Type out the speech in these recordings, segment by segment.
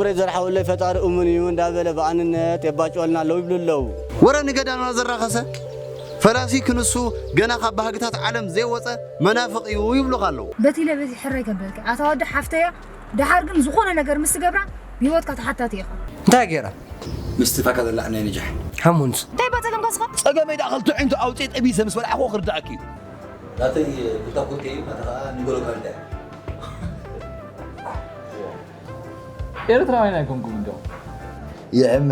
ምሬት ዘርሓወለይ ፈጣሪ እሙን እዩ እንዳበለ ብኣንነት የባጭወልና ኣለዉ ይብሉ ኣለዉ። ወረ ንገዳና ዘራኸሰ ፈላሲ ክንሱ ገና ካብ ባህግታት ዓለም ዘይወፀ መናፍቕ እዩ ይብሉኻ ኣለዉ። በቲለ በቲ ሕራይ ከበልኪ ኣታ ወዲ ሓፍተያ፣ ደሓር ግን ዝኾነ ነገር ምስ ትገብራ ብህይወትካ ተሓታቲ ኢኻ። እንታይ ገይራ? ምስቲ ፋካ ዘላዕናይ ንጃሕ። ሓሙንስ? እንታይ ባ ጸገምካ ስኻ? ጸገመይ ደኣ ክልተ ዒንቱ ኣውፅኤ ጠቢሰ ምስ በላዕኹ ክርዳእኪ እዩ። ናተይ ኩታ ኩቴ እዩ፣ ናታ ኸኣ ንጎሎ ካልዳ። ኤርትራውያን ኣይኮንኩም እንዶ? ይዕመ።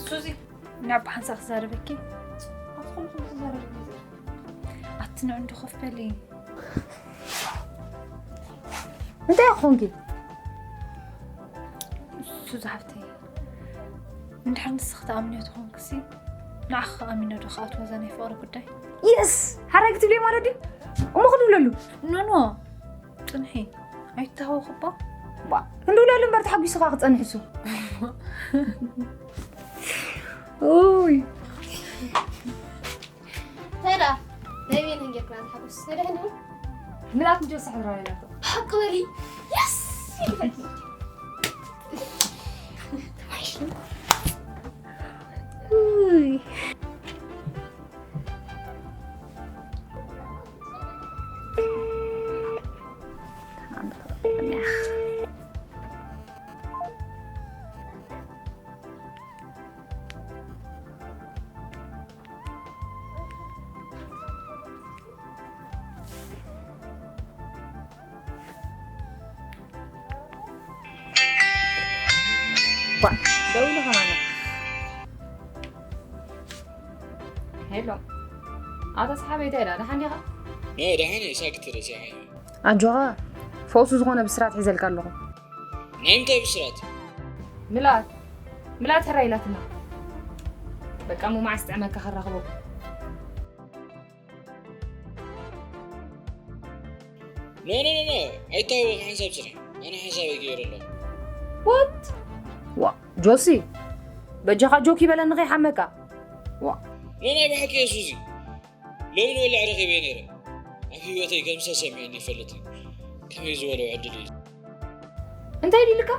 ሱዚ፣ ናብ ሓንሳእ ክዛረበኪ። ኣቲ ንዕንዱ ኮፍ በሊ። እንታይ ኮንኪ? ሱዚ ሓፍተይ፣ እንድሕር ንስኺ ትኣምንዮ ተኾንክሲ፣ ንዓኺ ኣሚነ ዶ ክኣትዎ እዛ ናይ ፍቕሪ ጉዳይ? የስ! ሓራይ ክትብልዮ ማለት ድዩ? እሞ ክድውለሉ። ኖ፣ ኖ። ጽንሒ። ኣይትታወኽቦ? ባ፣ ክንድውለሉ እምበር ተሓጒስኻ ክጸንሕሱ። ኡይ። ተራ፣ ናይ ቤት ህንጌት ናት ሓጎስ። ነዳህን ነው? ምላት እንጆ ሰሕራ ያላቶ። ሓቂ በሊ። የስ! ይበል። ኡይ። ባ፣ ደውሉ ከማን። ሄሎ። ኣታ ሰሓበይ፣ እንታይ ደኣ? ደሓን ዲኻ? ኖ፣ ደሓን እየ፣ ሳክት ርእሲ ሓይሚ። ኣጆኻ፣ ፈውሱ ዝኾነ ብስራት ሒዘልካ ኣለኹ። ናይ ምንታይ ብስራት? ምልኣት፣ ምልኣት ሕራይ ኢላትና። በቃ፣ እሞ መዓስ ጥዕመካ ከራኽበኩም? ኖ፣ ኖ፣ ኖ፣ ኖ፣ ኣይታወቕ፣ ሓንሳብ ስራሕ። ኣነ ሓንሳበይ ገይረ ኣለኹ። ዋት? ዋ፣ ጆሲ፣ በጃኻ ጆክ ይበለኒ ከይሓመካ። ዋ። ኖ፣ ናይ ብሓቂ እየ ሱዚ። ሎሚ ንወላዕ ረኺበዮ ነይረ። ኣብ ህይወተይ ከምዚ ተሰሚዑኒ ይፈልጥ እዩ። ከመይ ዝበለ ዕድል እዩ። እንታይ ኢሉ ኢልካ?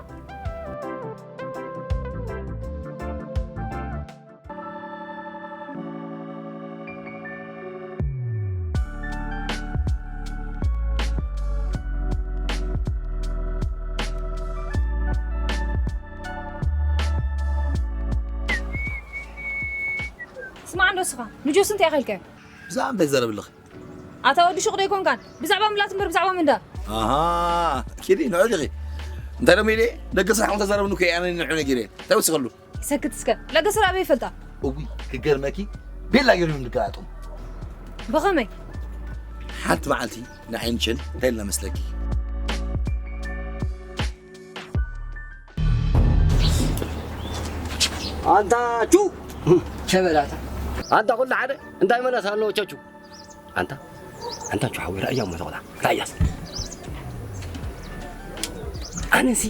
ስማዕ እንዶ እስኻ፣ ንጆስ እንታይ ኢኻ ኢልካዮ? ብዛዕባ እንታይ ትዛረቢ ኣለኺ? ኣታ ወዲ ሹቕ ዶ ኣይኮንካን? ብዛዕባ ምላት እምበር ብዛዕባ ምንዳ? ኣሃ፣ ኪዲ ንዑ ዲኺ? እንታይ ደሞ ኢለ? ደገ ስራሕ እውን ተዛረብኒ እኮ እየ ኣነ ንዑ ነጊረ። እንታይ ወሲኸሉ? ሰክት እስከ። ለገሰ ኣበይ ይፈልጣ? እውይ፣ ክገርመኪ፣ ቤላ ገይሮም እዮም ዝገጣጠሙ። ብኸመይ? ሓንቲ መዓልቲ ንዓይንችን እንታይ ኢልና መስለኪ? ኣንታ ቹ! ሸበላታ። ኣንታ ኩሉ ሓደ እንታይ መለስ ኣለዎ ቸቹ? ኣንታ፣ ኣንታ ቹ ሓወይ ረኣያ እሞ ተቖጣ። ረኣያስ። ኣነሲ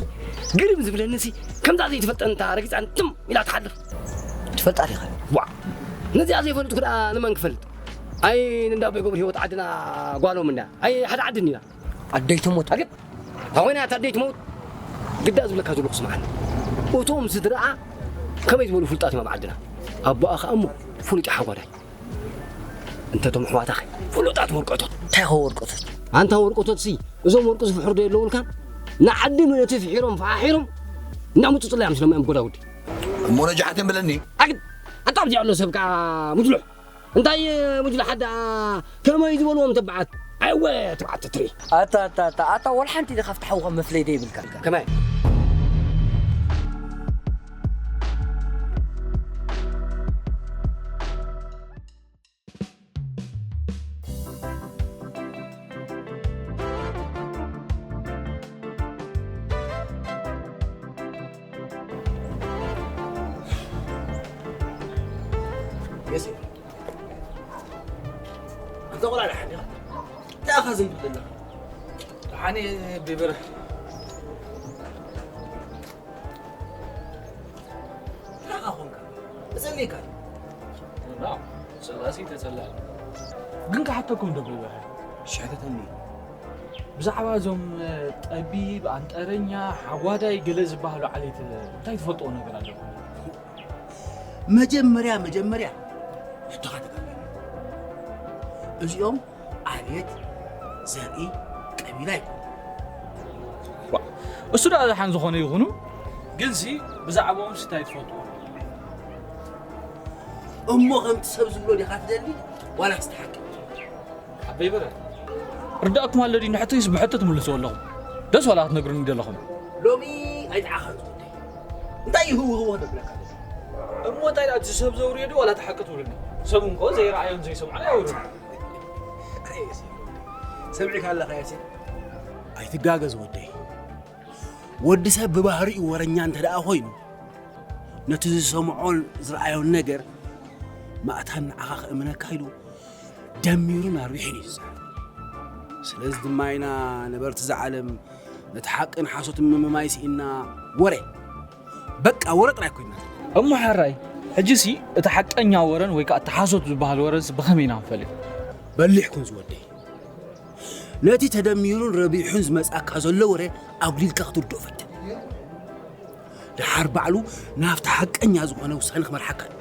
ግርም ዝብለኒሲ ከምዛ ዘይትፈልጠኒ እታ ረጊጻ እንትም ኢላ ትሓልፍ። ትፈልጣ ዲኻ? ዋ! ነዚኣ ዘይፈልጥኩ ደኣ ንመን ክፈልጥ? ኣይ ንእንዳ ኣቦይ ገብረ ህይወት ዓድና ጓሎም እንዳ። ኣይ ሓደ ዓዲ እንዲና። ኣደይ ትሙት። ኣግድ፣ እንታ ኾይና እታ ኣደይ ትሙት። ግዳ ዝብለካ ዘለኹ ስምዓኒ። እቶም ስድራኣ ከመይ ዝበሉ ፍሉጣት እዮም ኣብ ዓድና። ኣቦኣ ኸኣ እሞ ፍሉጥ እዩ ሓጓዳይ። እንተ እቶም ኣሕዋታ ኸ ፍሉጣት ወርቀቶት። እንታይ ኸ ወርቀቶት? ኣንታ ወርቀቶትሲ እዞም ወርቂ ዝፍሕሩ ዶ የለውልካን? ንዓዲ ምእንቲ ፍሒሮም ፈሓሒሮም እናመጹ ጽላዮም ስለ ማዮም ጎዳጉዲ። እሞ ነጃሓትን ብለኒ። ኣግድ፣ ኣንታ ኣብዚ ኣሎ ሰብ ከኣ ሙጅሉሕ። እንታይ ሙጅሉሕ ኣዳ ከመይ ዝበልዎም ተባዓት? ኣይወ ተባዓት ትሪ። ኣታ፣ ኣታ፣ ኣታ፣ ኣታ፣ ወላ ሓንቲ ኢኻ ኣብቲ ሓውኻ መፍለይ ደይብልካ። ከመይ? የሴ፣ ኣንታ ቆልዓ ደሓን ዲኻ? እንታይ ኢኻ ዘይትብል ዘለኻ? ደሓን እየ ቢብር። ይካል። ና፣ ጸላሲ ተጸላኢ። ግን ክሓተኩም ዶ ብበረ? ሽሕተተኒ። ብዛዕባ እዞም፣ እ፣ ጠቢብ፣ ኣንጠረኛ፣ ሓጓዳይ ገለ ዝበሃሉ ዓሌት እንታይ ትፈልጥዎ ነገር ኣለኩም? መጀመርያ፣ መጀመርያ፣ ሕቶኻ ተጋግኻ። እዚኦም ዓሌት፣ ዘርኢ፣ ቀቢላ ኣይኮኑን። ዋ፣ እሱ ደኣ ደሓን ዝኾነ ይኹኑ፣ ግንሲ ብዛዕባኦምሲ እንታይ ትፈልጥዎ? እሞ ከምቲ ሰብ ዝብሎ ዲኻ ትደሊ ዋላስ እቲ ሓቂ? ኣበይ በረ? ርዳእኩም ኣሎ ድዩ ንሕቶይስ ብሕቶ ትምልስዎ ኣለኹም? ደስ ዋላ ክትነግሩኒ ደለኹም? ሎሚ ኣይጠዓኻን ዝወደይ። እንታይ እዩ ህው ህው ተብለካ? እሞ እንታይ ደኣ እቲ ሰብ ዘውርዮ ድዩ ዋላ እቲ ሓቂ ትብሉኒ? ሰብ እንኮ ዘይረኣዮን ዘይሰምዖን ኣየውርን። ኣየ፣ ሰምዒካ ኣለኻ ያሲን? ኣይትጋገ ዝወደይ። ወዲ ሰብ ብባህሪኡ ወረኛ እንተ ደኣ ኮይኑ፣ ነቲ ዝሰምዖን ዝረኣዮን ነገር ማእታን ንዓኻ ክእምነካ ኢሉ ደሚሩን ኣርቢሑን እዩ ዝዛረብ። ስለዚ ድማ ኢና ነበርቲ እዛ ዓለም ነቲ ሓቅን ሓሶትን ምምማይ ስኢንና ወረ፣ በቃ ወረ ጥራይ ኮይና። እሞ ሕራይ፣ ሕጂሲ እቲ ሓቀኛ ወረን ወይ ከኣ እቲ ሓሶት ዝበሃል ወረንስ ብኸመይ ኢና ንፈልጥ? በሊሕ ኩን ዝወደይ። ነቲ ተደሚሩን ረቢሑን ዝመጽኣካ ዘሎ ወረ ኣጉሊልካ ክትርድኦ ፈትን። ደሓር ባዕሉ ናብቲ ሓቀኛ ዝኾነ ውሳነ ክመርሓካ እዩ።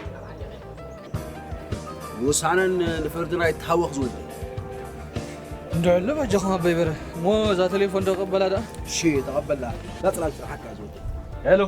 ንውሳነን ንፍርድን ኣይትሃወኽ ዝወደይ። እንድዕሉ በጃኹም ኣባይ በረ። እሞ እዛ ቴሌፎን ዶ ቀበላ ደኣ? እሺ፣ ተቐበላ። እዛ ጽላል ስራሓካ እያ ዝወደይ። ሄሎ።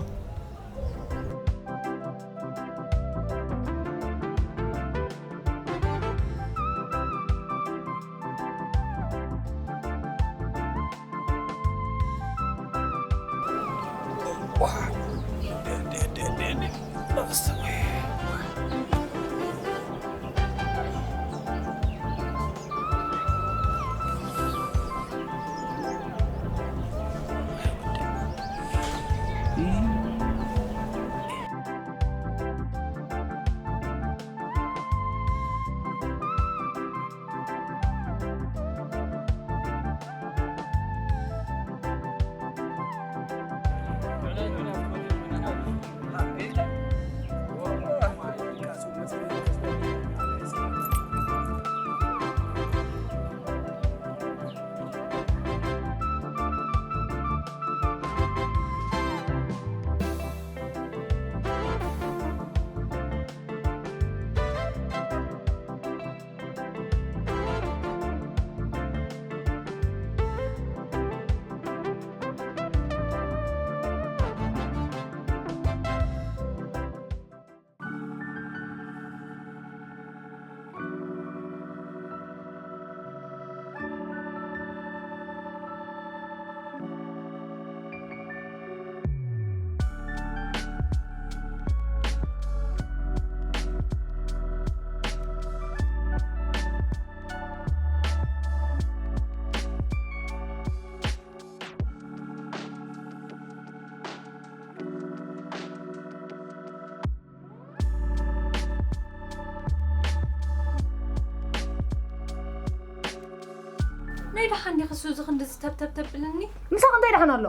ናይ ደሓን ዲኺ ሱዚ ክንዲ ዝተብተብ ተብልኒ? ምሳኺ እንታይ ደሓን ኣሎ?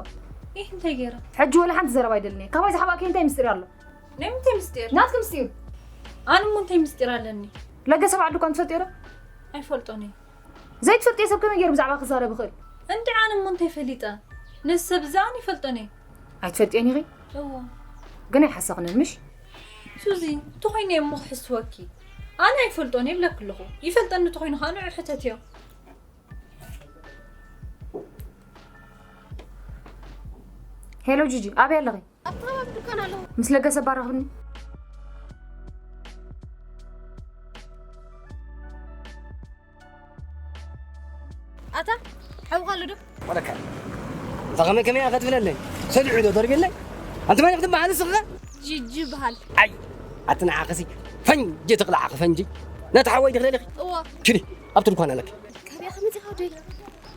ኢህ፣ እንታይ ገይረ? ሕጂ ወላ ሓንቲ ዘረባ ኣይደልን እየ። ካባይ ዝሓባእኪ እንታይ ምስጢር ኣሎ? ናይ ምንታይ ምስጢር? ናትኪ ምስጢር። ኣነ እሞ እንታይ ምስጢር ኣለኒ? ለገሰ በዓል ድኳን ትፈልጥዮ ዶ? ኣይፈልጦን እየ። ዘይትፈልጥዮ ሰብ ከመይ ገይሩ ብዛዕባ ክዛረብ ይኽእል? እንድዒ ኣነ እሞ እንታይ ፈሊጠ? ነዚ ሰብ እዚ ኣነ ይፈልጦን እየ። ኣይትፈልጥዮን ኢኺ? እወ። ግን ኣይሓሰኽንን ምሽ? ሱዚ፣ እንተኾይነ እሞ ክሕስወኪ። ኣነ ኣይፈልጦን እየ ይብለኪ ኣለኹ። ይፈልጠኒ እንተኾይኑ ኸኣ ንዑ ሕተትዮ። ሄሎ ጂጂ፣ ኣበይ ኣለኺ? ኣብቲ ከባቢ ድኳን ኣለኹ። ምስ ለገሰ ባረኽኒ። ኣታ፣ ሓውኻ ኣሎ ዶ? ወለካ። እዛ ከመይ ከመይ ኢኻ ትብለለይ? ሰሊዑ ዶ ደርብየለይ? ኣንቲ መን ኢኺ ትበሃል ንስኺ? ጂጂ ይበሃል። ኣይ፣ ኣቲ ንዓኽሲ ፈንጂ ትቕልዓኺ ፈንጂ። ነቲ ሓወይ ዲኺ ደሊኺ? እወ። ኪዲ፣ ኣብቲ ድኳን ኣለኪ። ካበይ ኢኻ መጺኻ ወደይ?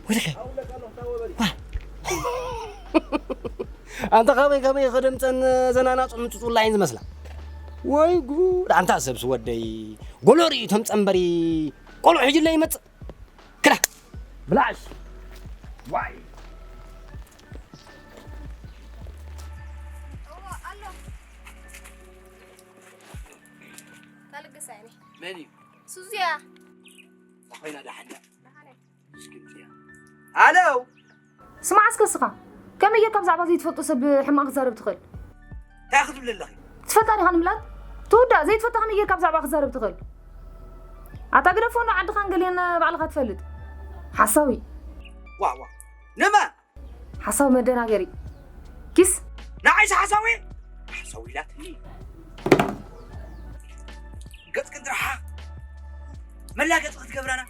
ወለካ። ዋ። ኣንታ ካበይ ካበይ ከደምፀን ዘናናፁ ምፅፁ ላይን ዝመስላ። ወይ ጉድ፣ ኣንታ ሰብሲ ወደይ። ጎሎ ርእዩ ተምፀንበሪ። ቆልዑ ሕጂ ለይመፅእ። ክላ ብላሽ። ዋይ። እዋ፣ ኣሎ። መን እዩ? ሱዝያ። ኮይና ደሓን ድያ? ምስኪን እያ። ሃሎ። ስማዕ እስከ እስኻ፣ ከመይ ጌርካ ብዛዕባ ዘይትፈልጦ ሰብ ሕማቕ ክትዛረብ ትኽእል? እንታይ ክትብሊ ኣለኺ? ትፈልጣ ዲኻ ንምላጥ? ትውዳእ ዘይትፈልጣ ከመይ ጌርካ ብዛዕባ ክትዛረብ ትኽእል? ኣታ ግደፎ፣ እንዶ ዓድኻን ገሊአን ባዕልኻ ትፈልጥ። ሓሳዊ። ዋ፣ ዋ። ንመን? ሓሳዊ መደናገሪ። ኪስ። ንዓይስ ሓሳዊ? ሓሳዊ ኢላትኒ። ገጽክን ጥርሓ። መላገጺ ክትገብረና?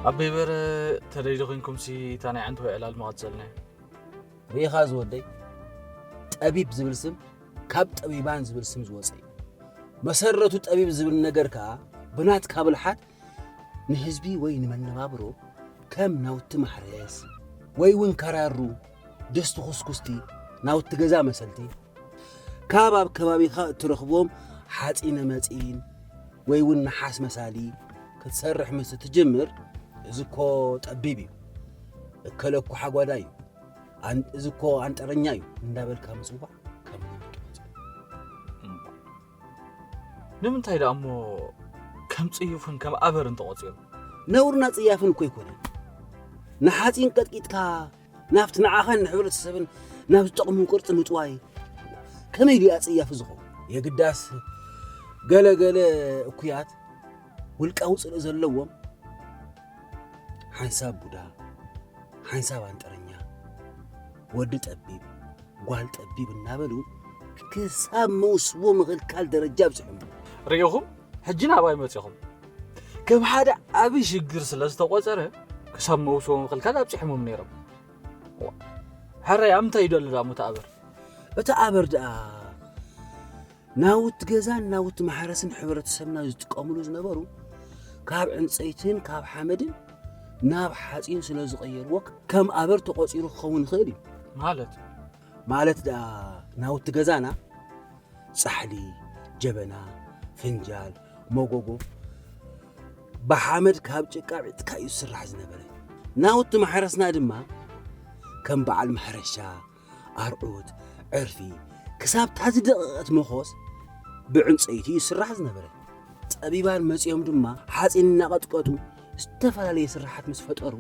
ኣበይ በረ ተደይዶ ኮንኩምሲ እታ ናይ ዓንተቦ ዕላል መቐጸልና እዩ። ርኢኻ ዝወደይ፣ ጠቢብ ዝብል ስም ካብ ጠቢባን ዝብል ስም ዝወፀ እዩ። መሰረቱ ጠቢብ ዝብል ነገር ከዓ ብናትካ ብልሓት ንህዝቢ ወይ ንመነባብሮ ከም ናውቲ ማሕረስ ወይ እውን ከራሩ፣ ድስቲ ኩስኩስቲ፣ ናውቲ ገዛ መሰልቲ፣ ካብ ኣብ ከባቢኻ እትረኽቦም ሓፂነ መፂን ወይ እውን ነሓስ መሳሊ ክትሰርሕ ምስ እትጅምር፣ እዚ እኮ ጠቢብ እዩ፣ እከለ እኮ ሓጓዳ እዩ፣ ኣን-፣ እዚ እኮ ኣንጠረኛ እዩ እንዳበልካ ምፅዋዕ ከም ነውሪ ተቆፂሩ። እምባ። ንምንታይ ደኣ እሞ ከም ፅዩፍን ከም ኣበርን ተቆፂሩ? ነውርና ፅያፍን እኮ ኣይኮነን። ንሓፂን ቀጥቂጥካ ናብቲ ንዓኻን ንሕብረተሰብን ናብ ዝጠቕሙ ቅርፂ ምጥዋይ ከመይ ድዩ ኣፀያፊ ዝኸውን? የግዳስ ገለ ገለ እኩያት ውልቃዊ ፅልኢ ዘለዎም ሓንሳብ ቡዳ፣ ሓንሳብ ኣንጠረኛ፣ ወዲ ጠቢብ፣ ጓል ጠቢብ እናበሉ ክሳብ መውስቦ ምኽልካል ደረጃ ኣብፅሖም። ርኢኹም? ሕጂ ናባይ መፂኹም። ከም ሓደ ዓብዪ ሽግር ስለ ዝተቖፀረ ክሳብ መውስቦ ምኽልካል ኣብፂሖሞም ነይሮም። ዋ፣ ሕራይ ኣብ ምንታይ ይደሊ ደኣ እሞ እቲ ኣበር? እቲ ኣበር ደኣ ናውቲ ገዛን ናውቲ ማሕረስን ሕብረተሰብና ዝጥቀምሉ ዝነበሩ ካብ ዕንፀይትን ካብ ሓመድን ናብ ሓፂን ስለ ዝቐየርዎ ከም ኣበር ተቖፂሩ ክኸውን ይኽእል እዩ። ማለት? ማለት ደኣ ናውቲ ገዛና ጻሕሊ፣ ጀበና፣ ፍንጃል፣ መጎጎ ብሓመድ ካብ ጭቃ ዒጥካ እዩ ዝስራሕ ዝነበረ። ናውቲ ማሕረስና ድማ ከም በዓል ማሕረሻ፣ ኣርዑት፣ ዕርፊ፣ ክሳብ እታ ዝደቐቐት መኾስ ብዕንጸይቲ ይስራሕ ዝነበረ። ጠቢባን መጺኦም ድማ ሓጺን እናቐጥቀጡ ዝተፈላለየ ስራሓት ምስ ፈጠሩ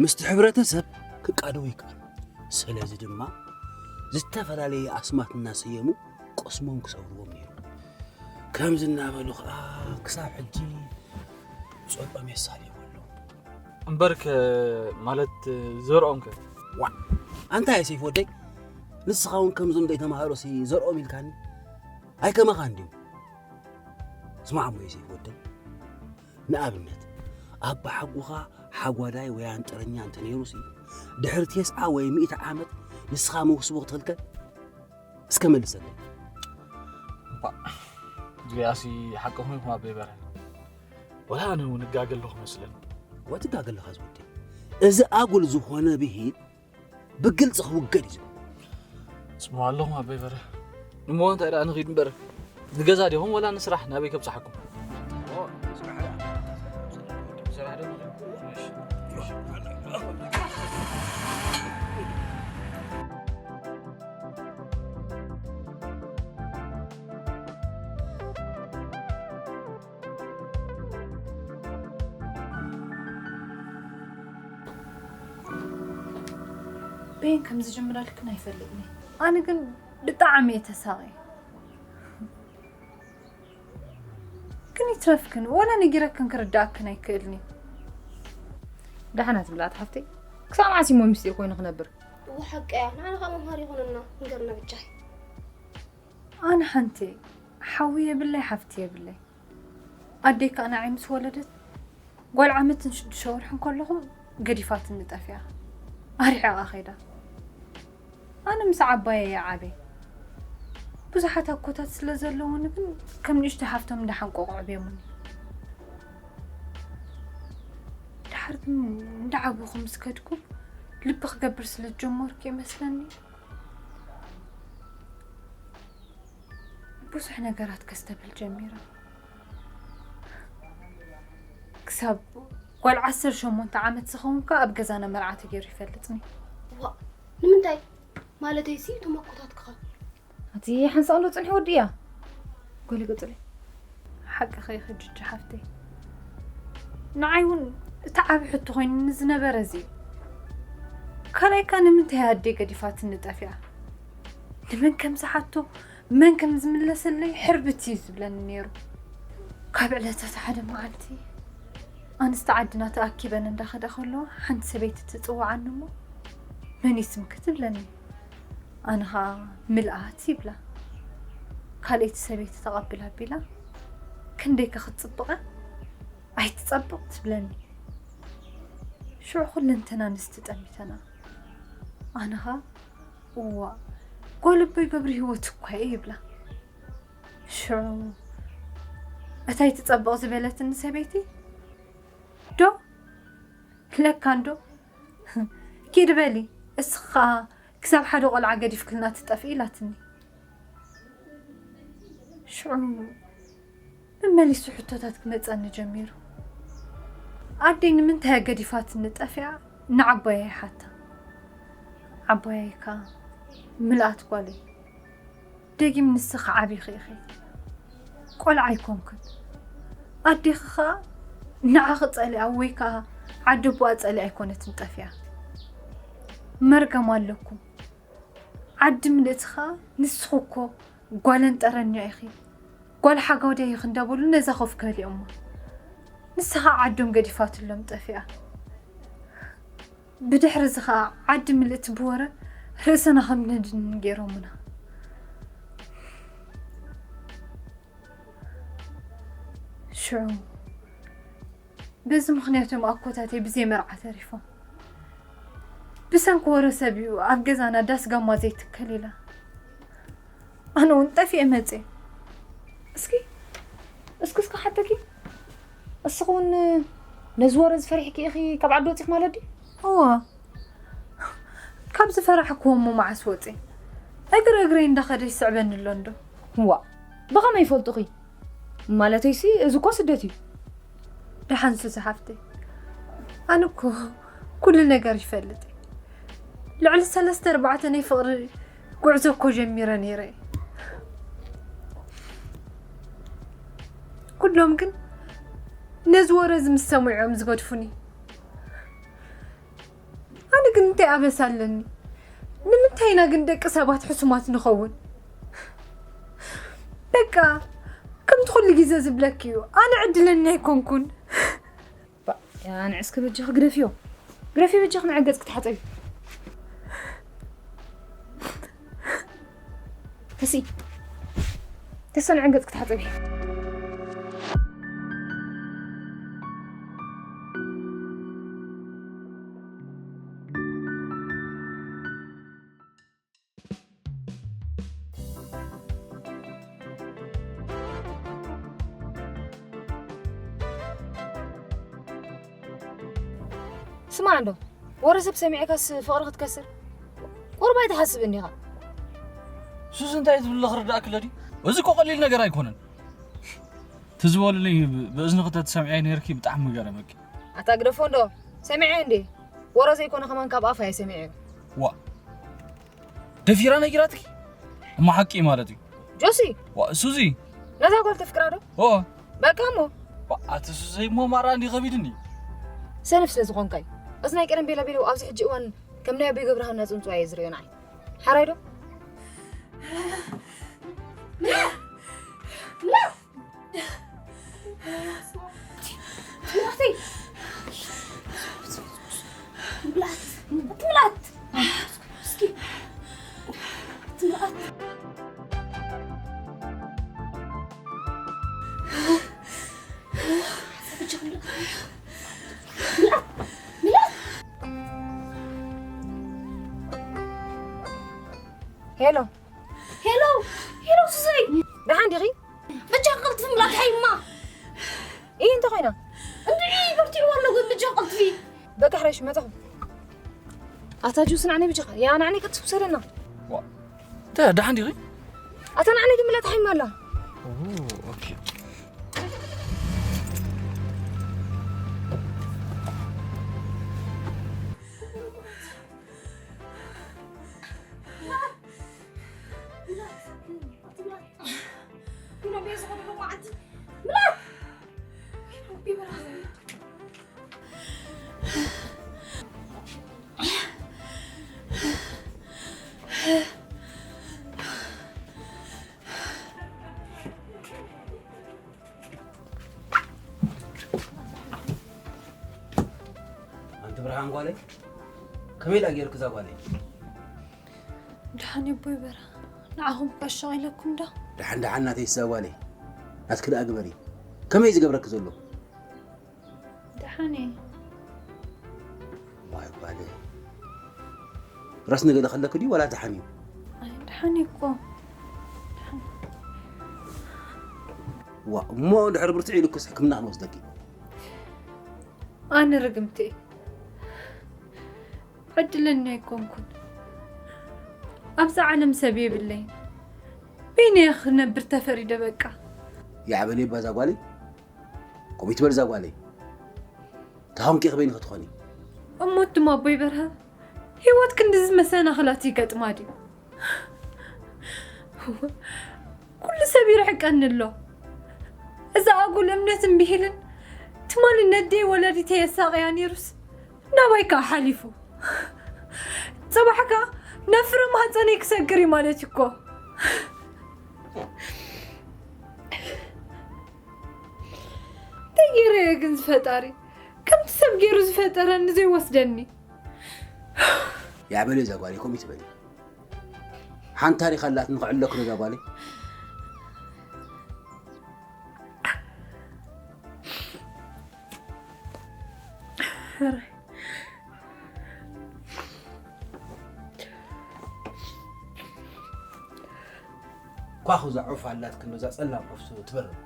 ምስቲ ሕብረተሰብ ክቃደዉ ይከኣሉ። ስለዚ ድማ ዝተፈላለየ ኣስማት እናሰየሙ ቅስሞም ክሰብርዎም ነይሩ። ከምዚ እናበሉ ኸኣ ክሳብ ሕጂ ጸልኦም የሳልይዎ ኣለዉ። እምበርከ ማለት ዘርኦም ከ? ዋ! ኣንታ ኣየ ሰይፍ ወደይ፣ ንስኻ እውን ከምዞም ደይ ተማሃሮሲ ዘርኦም ኢልካኒ? ኣይከማኻን ድዩ? ስማዕ እሞ የሰይፍ ወደይ፣ ንኣብነት ኣባሓጎኻ ሓጓዳይ ወይ ኣንጠረኛ እንተነይሩሲ፣ ድሕሪ ቴስዓ ወይ ሚእቲ ዓመት ንስኻ መውስቦ ክትኽልከል? እስከ መልሰለይ። እባ፣ እዚኣሲ ሓቅኹም ኢኹም ኣቦይ በርሀ። ወላ ኣነ እውን እጋገ ኣለኹ መስለኒ። ወትጋገ ኣለኻ ዝወደይ። እዚ ኣጉል ዝኾነ ብሂል ብግልጺ ክውገድ እዩ ዝግብኦ። ስምዑ ኣለኹም ኣቦይ በርሀ። እሞ እንታይ ደኣ ንኺድ እምበር። ንገዛ ዲኹም ወላ ንስራሕ ናበይ ከብጽሓኩም? ስራሕ ዶ ንኺድ? እሺ። በየን ከም ዝጅምረልክን ኣይፈልጥን እየ። ኣነ ግን ብጣዕሚ እየ ተሳቒ። ግን ይትረፍክን፣ ወላ ነጊረክን ክርድኣክን ኣይክእልን እዩ። ደሓና ትብላት ሓፍተይ፣ ክሳብ መዓስ እሞ ምስጢር ኮይኑ ክነብር? እወ ሓቀያ፣ ንዓና ከዓ መምሃሪ ይኾነና፣ ንገርና ብቻ። ኣነ ሓንቲ ሓዊ የብለይ፣ ሓፍቲ የብለይ። ኣደይ ከዓ ንዓይ ምስ ወለደት፣ ጓል ዓመትን ሽዱሽተ ወርሕን ከለኹ ገዲፋትኒ ጠፊኣ። ኣርሒቓ ኸይዳ። ኣነ ምስ ዓባየ እየ ዓብየ። ብዙሓት ኣኮታት ስለ ዘለዉኒ ግን ከም ንእሽቶ ሓፍቶም እንዳሓንቆቑ ኣዕብዮምኒ። ድሓር ግን እንዳዓበኹ ምስ ከድኩ ልቢ ክገብር ስለ ዝጀመርኩ ይመስለኒ ብዙሕ ነገራት ከስተብህል ጀሚረ። ክሳብ ጓል ዓሰርተ ሸሞንተ ዓመት ዝኸውን ከኣ ኣብ ገዛና መርዓ ተገይሩ ይፈልጥኒ። ዋ ንምንታይ? ማለተይሲ እቶም ኣኮታትክኻ ኣቲ ሓንሳእ ኣሎ ጽንሒ ወዲ እያ። ጎሊ ቅጽሊ። ሓቂ ኸይ ጅጂ ሓፍተይ፣ ንዓይ እውን እቲ ዓቢ ሕቶ ኮይኑኒ ዝነበረ እዚ እዩ። ካልኣይ ከ ንምንታይ ኣደይ ገዲፋትኒ ጠፊኣ? ንመን ከም ዝሓቶ መን ከም ዝምለሰለይ ሕርብት እዩ ዝብለኒ ነይሩ። ካብ ዕለታት ሓደ መዓልቲ ኣንስቲ ዓድና ተኣኪበን እንዳኸዳ ከለዋ ሓንቲ ሰበይቲ ትጽውዓኒ እሞ መን እዩ ስምኪ ትብለኒ። ኣነ ኸኣ ምልኣት ይብላ። ካልኣይቲ ሰበይቲ ተቐብል ኣቢላ ክንደይ ከ ክትጽብቐ ኣይትጸብቕ ትብለኒ። ሽዑ ኩለንተና ኣንስቲ ጠሚተና። ኣነ ኸኣ እዋ ጓል ኣቦይ ገብረ ህይወት እኳ እየ ይብላ። ሽዑ እታይ ትጸብቕ ዝበለትኒ ሰበይቲ ዶ ለካ እንዶ ኪድ በሊ እስኻ ክሳብ ሓደ ቆልዓ ገዲፍክልና ትጠፍኢ ኢላትኒ። ሽዑ መመሊሱ ሕቶታት ክመጸኒ ጀሚሩ። ኣደይ ንምንታይ ገዲፋትኒ ጠፊኣ ንዓባየይ ሓታ። ዓባየይ ከኣ ምልኣት ጓለይ ደጊም ንስኺ ዓቢኺ ኢኺ። ቆልዓ ኣይኮንክን። ኣዴኺ ኸኣ ንዓኺ ጸሊኣ ወይ ከኣ ዓዲ ኣቦኣ ጸሊኣ ኣይኮነትን ጠፊኣ። መርገም ኣለኩም። ዓዲ ምልእቲ ኸኣ ንስኺ እኮ ጓል ኣንጠረኛ ኢኺ። ጓል ሓጋውድያ ኢኺ እንዳበሉ ነዛ ኮፍ ከሊኦማ። ንሳ ኸኣ ዓዶም ገዲፋትሎም ጠፊኣ። ብድሕሪ እዚ ኸኣ ዓዲ ምልእቲ ብወረ ርእስና ከም ነድንን ገይሮምና። ሽዑ በዚ ምኽንያት እዮም ኣኮታተይ ብዘይ መርዓ ተሪፎም። ብሰንኪ ወረ ሰብ እዩ ኣብ ገዛና ዳስ ጋማ ዘይትከል ኢላ። ኣነ እውን ጠፊኤ መፅየ። እስኪ እስኪ እስኪ ሓተኪ እስኺ እውን ነዚ ወረ ዝፈሪሕኪ ኢኺ ካብ ዓዲ ወፂኺ ማለት ድዩ? እዋ ካብ ዝፈራሕክዎ እሞ መዓስ ወፅየ? እግሪ እግረይ እንዳኸደ ይስዕበኒ ኣሎ እንዶ። ዋ ብኸመይ ይፈልጡኺ? ማለተይሲ እዚ እኮ ስደት እዩ። ደሓን ሱዚ ሓፍተይ፣ ኣነ እኮ ኩሉ ነገር ይፈልጥ እየ። ልዕሊ ሰለስተ ኣርባዕተ ናይ ፍቕሪ ጉዕዞ እኮ ጀሚረ ነይረ እየ። ኩሎም ግን ነዚ ወረ እዚ ምስ ሰምዑ እዮም ዝገድፉኒ። ኣነ ግን እንታይ ኣበሳ ኣለኒ? ንምንታይ ኢና ግን ደቂ ሰባት ሕሱማት ንኸውን? በቃ ከምቲ ኩሉ ግዜ ዝብለኪ እዩ፣ ኣነ ዕድለኛ ኣይኮንኩን። ንዕስኪ በጃኺ ግደፍዮ፣ ግደፍዮ በጃኺ ንዓይ ገጽኪ ተሓጸቢ። ተሲ ተሰንዐ ገጽ ክትሓጸቢ። ስማዕ እንዶ ወረ ሰብ ሰሚዕካስ ፍቕሪ ክትከስር ቁርብ ኣይትሓስብ እንዲኻ። ሱስ እንታይ ትብሎ ክርዳእክ ለዲ? እዚ እኮ ቀሊል ነገር ኣይኮነን። ትዝበሉኒ ብእዝንኺ ተትሰምዕዮ ነይርኪ ብጣዕሚ ምገረመኪ። ኣታ ግደፎ እንዶ ሰሚዐ እንዴ ወረ ዘይኮነ ከማን ካብ ኣፋ እየ ሰሚዐ። ዋ ደፊራ ነጊራትኪ? እሞ ሓቂ ማለት እዩ። ጆሲ ዋ ሱዚ ነዛ ጓል ተፍቅራ ዶ? ኦ በቃ እሞ ዋ ኣቲ ሱዚ እሞ ማራ እንዲ ከቢድኒ። ሰነፍ ስለ ዝኾንካ እዩ። እዚ ናይ ቀደም ቤላ ቤላ ኣብዚ ሕጂ እዋን ከም ናይ ኣቦይ ገብረሃና ጽንጽዋ እየ ዝርእዮ ንዓይ። ሓራይ ዶ? ምላት ምላት እስኪ ምላት ሄሎ ሄሎ ሄሎ ሱሰይ ደሓን ዲኺ? በጃ ቀልጥፊ ምላት ሓይማ እይ እንተ ኮይና እንድዒ በርቲዕዋ ኣለዎ በጃ ቀልጥፊ በቃ ሕረሽ መጣኹ ኣታ ጁስ ንዓኒ ብጃኻ ያ ንዓኒ ቀልጥፊ ውሰደና ተ ደሓን ዲኺ? ኣታ ንዓኒ ድምላት ሓይማ ኣላ ኦኬ ኣንቲ ብርሃን ጓለይ፣ ከመይ ዳ ጌርክ እዛ ጓለይ? ደሓን ኣቦይ በራ፣ ንዓኹም ከሻቒለኩም ዶ? ደሓን ደሓን ናተይ እዛ ጓለይ፣ ናትኪ ደኣ ግበሪ። ከመይ ዝገብረኪ ዘሎ? ደሓን እየ። ዋይ ጓለይ፣ ረስኒ ገለ ከለኪ ድዩ ዋላ ደሓን እዩ? ኣይ፣ ደሓን እየ እኮ። ደሓን። ዋ፣ እሞ እንድሕር ብርትዕ ኢሉክስ ሕክምና ክንወስደኪ። ኣነ ርግምቲ እየ። ዕድለኛ ኣይኮንኩን። ኣብዛ ዓለም ሰብ የብለይን። በይነይ ክነብር ተፈሪደ በቃ። ያዕበለይ ባዛ ጓለይ፣ ከምኡ ይትበል እዛ ጓለይ። ተሃንቂ ክበይኒ ክትኾኒ። እሞ ድማ ኣቦይ በርሀ፣ ህይወት ክንድዚ መሰናኽላት ይገጥማ ድዩ? ኩሉ ሰብ ይርሕቀኒ ኣሎ። እዚ ኣጉል እምነትን ብሂልን ትማሊ ነደይ ወለዲተይ የሳቕያ ነይሩስ ናባይ ከኣ ሓሊፉ። ጽባሕ ከኣ ናብ ፍረ ማህጸነይ ክሰግር እዩ ማለት እዩ እኮ። እንታይ ገይረ እየ ግን ዝፈጣሪ ከምቲ ሰብ ገይሩ ዝፈጠረኒ ዘይወስደኒ? ያዕበለይ እዛ ጓለይ፣ ከምኡ ይትበሊ። ሓንቲ ታሪኽ ኣላትኒ ክዕለኩ እዛ ጓለይ። ኳኹ እዛ ዑፍ ኣላትክን እዛ ጸላም ዑፍ ትበርር።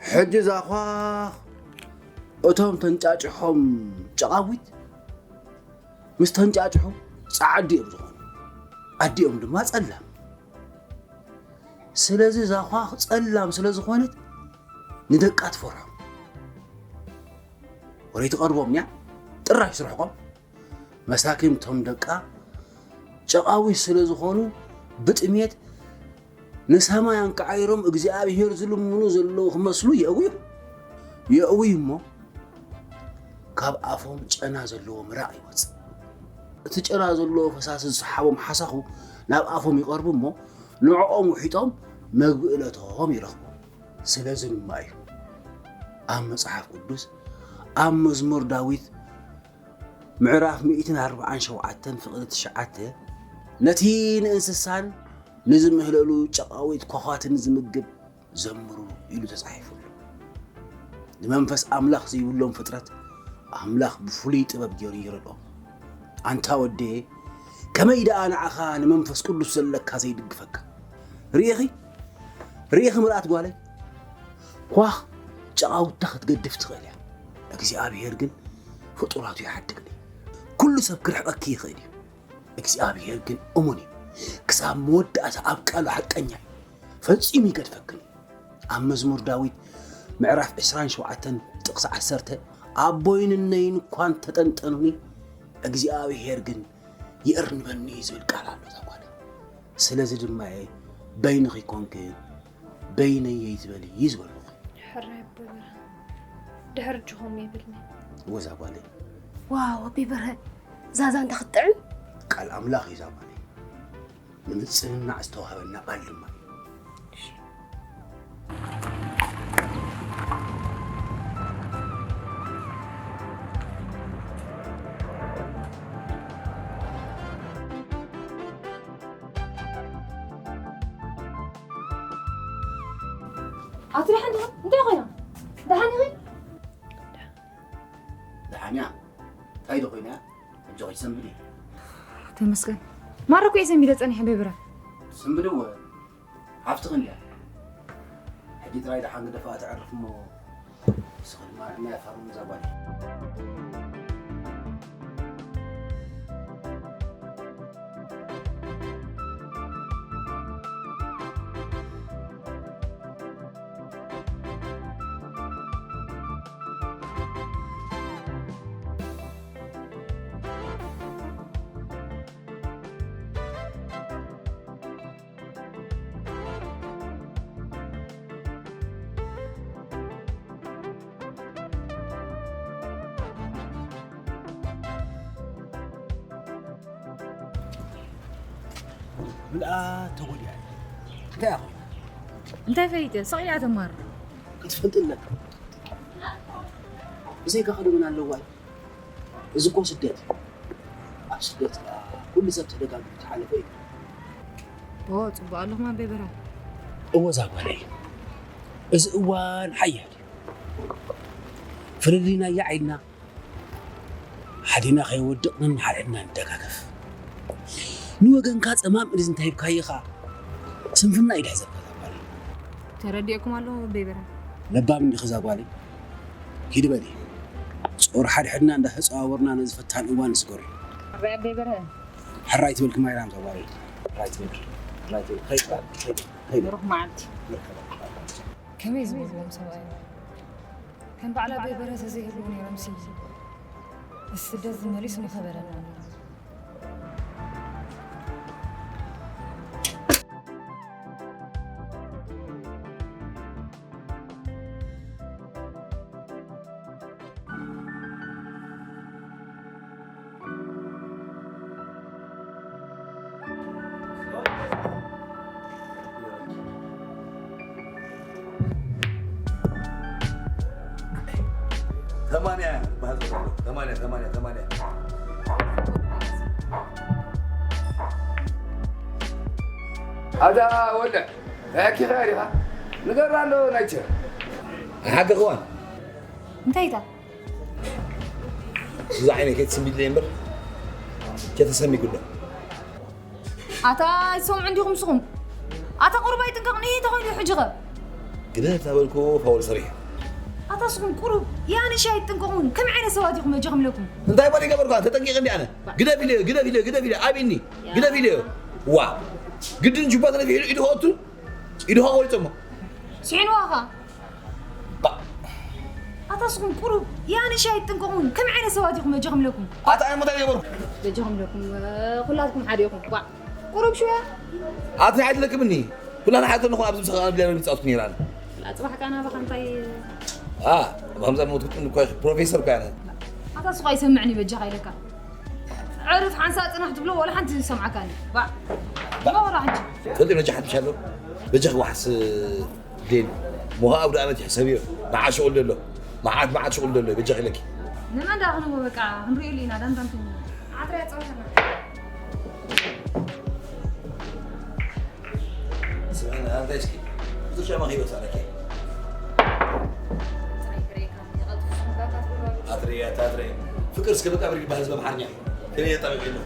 ሕጂ እዛ ኳኽ እቶም ተንጫጭሖም ጨቓዊት ምስ ተንጫጭሑ ጻዓዲ እዮም ዝኾኑ። ኣዲኦም ድማ ጸላም። ስለዚ እዛ ኳኽ ጸላም ስለ ዝኾነት ንደቃ ትፈርሖም። ወረይ ትቐርቦም እያ፣ ጥራሽ ስርሕቆም። መሳኪን እቶም ደቃ ጨቓዊት ስለ ዝኾኑ ብጥሜት ንሰማይ ኣንቃዒሮም እግዚኣብሄር ዝልምኑ ዘለዉ ክመስሉ የእውዩ። የእውዩ እሞ ካብ ኣፎም ጨና ዘለዎ ምራቕ ይወጽእ። እቲ ጨና ዘለዎ ፈሳሲ ዝሰሓቦም ሓሳኹ ናብ ኣፎም ይቐርቡ እሞ ንዕኦም ውሒጦም መግቢ እለቶም ይረኽቡ። ስለዚ ድማ እዩ ኣብ መጽሓፍ ቅዱስ ኣብ መዝሙር ዳዊት ምዕራፍ ሚእትን ኣርባዓን ሸውዓተን ፍቕዲ ትሽዓተ ነቲ ንእንስሳን ንዝምህለሉ ጨቓዊት ኳዃትን ዝምግብ ዘምሩ ኢሉ ተጻሒፉሉ። ንመንፈስ ኣምላኽ ዘይብሎም ፍጥረት ኣምላኽ ብፍሉይ ጥበብ ገይሩ ይረድኦም። ኣንታ ወደየ፣ ከመይ ደኣ ንዓኻ ንመንፈስ ቅዱስ ዘለካ ዘይድግፈካ? ርኢኺ? ርኢኺ ምርኣት ጓለይ? ኳኽ ጨቓውታ ክትገድፍ ትኽእል እያ። እግዚኣብሄር ግን ፍጡራቱ ይሓድግኒ። ኩሉ ሰብ ክርሕቐኪ ይኽእል እዩ። እግዚኣብሄር ግን እሙን እዩ። ክሳብ መወዳእታ ኣብ ቃሉ ሓቀኛ እዩ። ፈጺሙ ይገድፈክን እዩ። ኣብ መዝሙር ዳዊት ምዕራፍ ዕስራን ሸውዓተን ጥቕሲ ዓሰርተ፣ "ኣቦይን እነይን እኳ እንተጠንጠኑኒ፣ እግዚኣብሄር ግን ይእርንበኒ" እዩ ዝብል ቃል ኣሎ እዛ ጓል። ስለዚ ድማ እየ በይንኺ ኮንክን በይነይ እየ ትበሊ እዩ ዝበልኩኺ። ሕራይ ኣቦይ በርሀ፣ ድሕሪ ጅኾም የብልኒ። እወ እዛ ጓለይ። ዋው፣ ኣቦይ በርሀ፣ ዛዛ እንታ ክትጥዕም። ቃል ኣምላኽ እዩ እዛ ጓለይ። ንምጽንናዕ ዝተዋህበና ቃል ድማ እዩ። ኣቲ ደሓን ዲኻ? እንታይ ኮይና? ደሓን ኢኺ? ደሓን እያ። እንታይ ዶ ኮይና? ሕጂ ኸይሰንብድ እየ። ተመስገን። ማራ እኮ እየ ሰንቢደ ጸኒሐ፣ ኣቦይ በርሀ። ሰንብድዎ። ሓፍትኺ እንድያ። ሕጂ ጥራይ ደሓን ግደፋ ተዕርፍ እሞ፣ ንስኺ ድማ ንዕናይ ኣፋርሙ እዛ ጓል። ምልኣ ተጎዲኣ። እንታይ ኣኹ? እንታይ ፈይተ? ስቕ ኢላ ተማር። ክትፈልጥ ኣለካ። ብዘይካ ከደመን ኣለዋ እዩ። እዚ እኮ ስደት እዩ። ኣብ ስደት ኩሉ ሰብ ተደጋጊፉ ዝሓለፈ እዩ። ኦ፣ ጽቡቕ ኣለኹም ኣቤ በርሀ። እወ፣ እዛ ጓለይ፣ እዚ እዋን ሓያል እዩ። ፍልልይና እያ ዓይድና ሓዲና ከይወድቕ ነንሓድሕድና ንደጋገፍ። ንወገንካ ጸማም እዝ እንተሂብካዮ ኸኣ ስንፍና እዩ ድሕዘካ እዛ ጓለይ። ተረዲእኩም ኣለኹ ኣቤ በርሀ። ለባም እንዲኺ እዛ ጓለይ። ሂድ በሊ። ጾር ሓድሕድና እንዳተጸዋወርና ነዚ ፈታን እዋን ንስገሮ። ሕራይ ኣቤ በርሀ። ሕራይ ትብል ክማይ ራም ዘዋሪ። ሕራይ ትብል። ሕራይ ትብል። ከይድ በል። ከይድ። ከይድ። ብሩኽ መዓልቲ። ከመይ ዝበልዎም ሰብኣይ? ከም በዓል ኣቤ በርሀ ተዘይህልዉ ነይሮምሲ፣ እዚ ስደት እዚ መሊሱ ምኸበደና ነይሩ። ተማንያ በሃል ዘሎ። ተማንያ፣ ተማንያ፣ ተማንያ። ኣታ ወልዕ፣ ሕኪኻ ዲኻ? ንገራ ኣሎ ናይቸ። ሓቂ ክዋን። እንታይ ኢታ? እዛ ዓይነይ ከይትስምቢለይ እምበር፣ ከተሰሚጉሎ። ኣታ ኣይትሰምዑ እንዲኹም ስኹም። ኣታ ቁሩብ ኣይጥንቀቕኒ ተኾይኑ ሕጂ ኸ? ግደ ተበልኩ ፋውል ሰሪሑ። ኣታ ስኹም ቁሩብ ያንሻ ኣይትጥንቀቑን። ከመይ ዓይነት ሰባት ኢኹም መጃኹም ኢለኩም? እንታይ ባል ይገበርኩ? ኣነ ተጠንቂቐ እንዲ ኣነ። ግደፍ ኢለዮ፣ ግደፍ ኢለዮ፣ ግደፍ ኢለዮ። ኣቢኒ። ግደፍ ኢለዮ። ዋ። ግድን ጁባ ተነፊሑ ኢዱ ከወቱ? ኢዱ ከወሪጾሞ። ስሒንዋ ኸ? ባ። ኣታ ስኹም ቁሩብ ያንሻ ኣይትጥንቀቑን። ከመይ ዓይነት ሰባት ኢኹም መጃኹም ኢለኩም? ኣታ ኣነ እንታይ ገበርኩ? መጃኹም ኢለኩም፣ እ፣ ኩላትኩም ሓደ ኢኹም። ዋ። ቁሩብ ሽወያ። ኣቲ ኣይትለክምኒ። ኩላና ሓደ ንኹን ኣብዚ ምሳኻ ኣብ ቢላ ንጻወት ነይራን። ላ ጽባሕ ካና ባኻ እንታይ? ኣ፣ ከምዛ ሞት እኮ ፕሮፌሰር እኮ ያነ። ኣታ ስቕ ኣይሰምዕኒ በጃኻ ኢለካ። ዕርፍ ሓንሳእ ጽናሕ ትብሎ ወላ ሓንቲ ዝሰምዓካኒ። ባ። ባ። ኖራ ሕጂ። ትፈልጢ ነጃ ሓድሽ ኣሎ? በጃኺ ዋሕስ ዴን። ሞኻ ኣብ ዳኣመት ይሕሰብ እዩ። መዓት ሽቑል ደሎ። መዓት፣ መዓት ሽቑል ደሎ። በጃኺ ኢለኪ። ንመን ዳ ክንዎ በቃ፣ ክንሪኦ ኢሉ ኢና፣ ዳንዳን ክንዎ። ዓትራ ያጻወተና። ስምዕና፣ እንታይ እስኪ? ብዙሕ ሻማ ከይበጽሕ ኣለኪ። ኣትርያ፣ ኣትርያ። ፍቅር እስከ መቃብር ይባል ህዝብ ኣምሓርኛ። ከመይ የጣብቅ የሎ።